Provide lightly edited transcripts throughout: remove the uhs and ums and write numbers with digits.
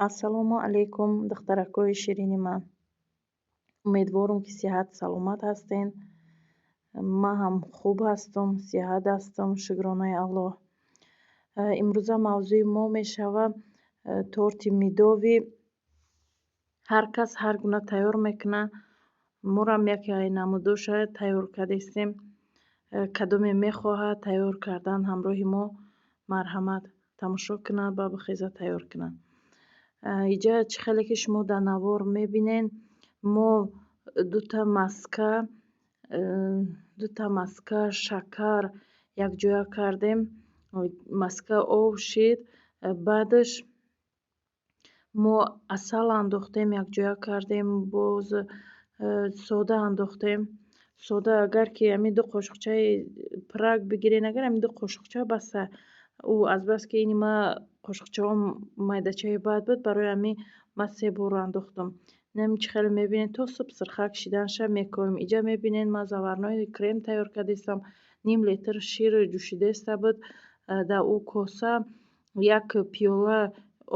Ассалому алайкум, духтаракҳои ширини ман. Умедворам, ки сиҳат саломат ҳастен. Ман ҳам хуб ҳастам, сиҳат ҳастам, шукронаи Аллоҳ. Имрӯза мавзӯи мо мешавад торти медовый. Ҳар кас ҳар гуна тайёр мекунад. Морам яке ай намудоша тайёр кардастем. Кадоме мехоҳад тайёр кардан ҳамроҳи мо, марҳамат, тамошо кунад ва бихеза тайёр кунад. Иҷа чӣ хеле ки шумо дар навор мебинед, мо дута маска, шакар якҷоя кардем. Маска об шид, баъдаш мо асал андохтем, якҷоя кардем, боз сода андохтем. Сода агар ки ҳамин 2 қошуқчаи пуррак бигирен, агар ҳамин 2 қошуқча баса. Ӯ азбаски ини ма қошуқчаҳом майдачаи бад буд, барои ҳамин ман се бор андохтам. Инами чӣ хеле мебинед, то суб сирхак шиданша мекоҳем. Иҷа мебинед, ман заварной крем тайёр кардастам. Ним литр шир ҷӯшидаиста буд. Дар ӯ коса як пиёла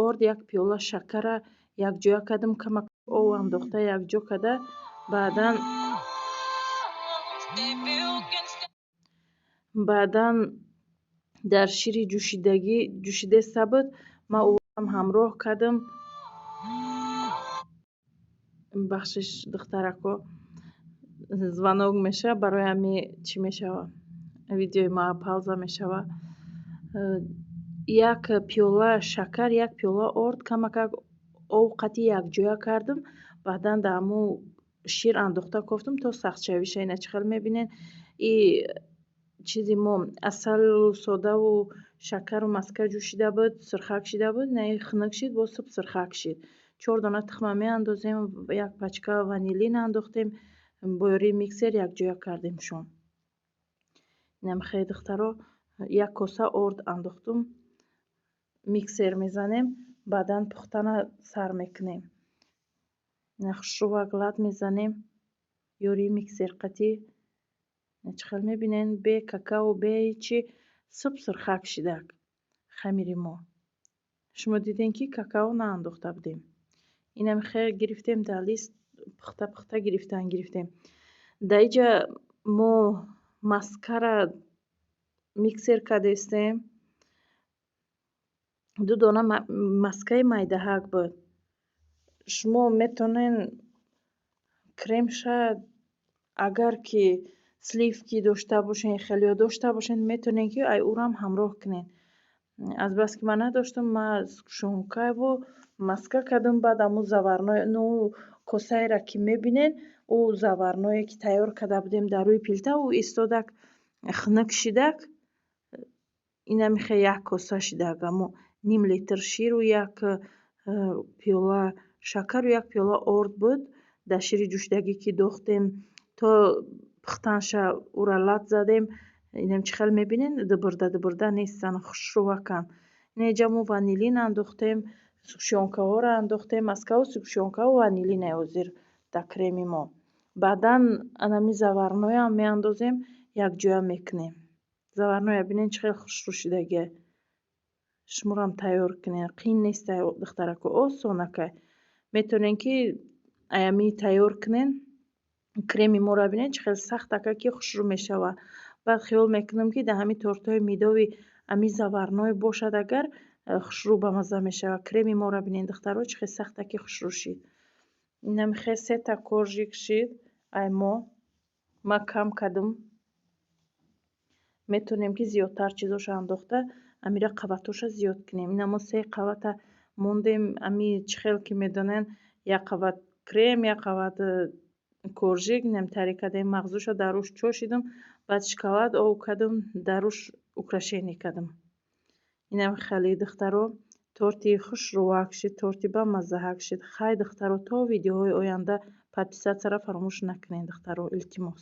орд, як пиёла шакара якҷоя кардам, камак об андохта якҷо карда, баъдан дар шири ҷӯшидагӣ ҷӯшидаиста буд, ман ӯам ҳамроҳ кардам. Бахшиш, духтарако, звонок мешавад, барои ҳамин чӣ мешавад, видеои ма пауза мешавад. Як пиёла шакар, як пиёла орд, камакак об қатӣ якҷоя кардам, баъдан дар ҳамун шир андохта кофтам то сахтшавиша. Ина чӣ хел мебинед, и чизи мо асалу содаву шакару маска ҷӯшида буд, сирхак шида буд, ина хунук шид, боз суб сирхак шид. Чор дона тухма меандозем, як пачка ванилин андохтем, бо ёрии миксер якҷоя кардемшон. Инам хеле, духтаро, як коса орд андохтум, миксер мезанем, баъдан пухтана сар мекунем. Ина хушрӯвак лат мезанем ёрии миксер қатӣ. Чӣ хел мебинед, бе какао, бе ҳечи суб сирхак шидак хамири мо. Шумо дидем, ки какао наандохта будем. Инам хел гирифтем, дар лист пухта пухта гирифтан гирифтем. Дар иҷа мо маскара миксер кардастем. Ду дона маскаи майдаҳак буд. Шумо метавонед кремша, агар ки сливки дошта бошен, хелеё дошта бошен, метавонед, ки ай ӯрам ҳамроҳ кунед. Азбаски ман надоштам, ман сгущёнкаву маска кардам, баъд ҳамун заварной ну косаеро ки мебинед, ӯ заварное ки тайёр карда будем дар рӯи плита, ӯ истодак, хунук шидак, инами хел як коса шидак. Ҳамо ним литр ширу як пиёла шакару як пиёла орд буд. Дар шири ҷӯшидагӣ ки дохтем, то пухтанша ӯра лат задем. Инам чӣ хел мебинед, дубурда дубурда нестанд, хушрӯваканд. Ина иҷа мо ванилин андохтем, сгущёнкаҳоро андохтем, маскаву сгущёнкаву ванилине ҳозир дар креми мо. Баъдан анами заварноям меандозем, якҷоя мекунем. Заварноя бинед, чӣ хел хушрӯ шидагия. Шуморам тайёр кунед, қиин нест, духтарако, осонакай. Метавонед, ки аями тайёр кунед. Креми моро бинед, чӣ хел сахтака ки хушрӯ мешавад. Баъд хиёл мекунам, ки дар ҳамин тортҳои медовый ами заварной бошад, агар хушрӯ бамазза мешавад. Креми моро бинед, духтаро, чӣ хел сахтаки хушрӯ шид. Инами хел сета коржик шид ай мо. Ман кам кардам. Метавонем, ки зиёдтар чизоша андохта, амира қабатҳоша зиёд кунем. Ина мо се қабата мондем. Ами чӣ хел ки медонед, як қабат крем, як қабат коржик инам таҳрик кардем, мағзуша дар рӯш чошидам, баъд шоколад об кардам, дар рӯш украшение кардам. Инам хеле, духтаро, торти хушрӯвак шид, торти бамаззаҳак шид. Хай, духтаро, то видеоҳои оянда подписатьсяро фаромӯш накунед, духтаро, илтимос.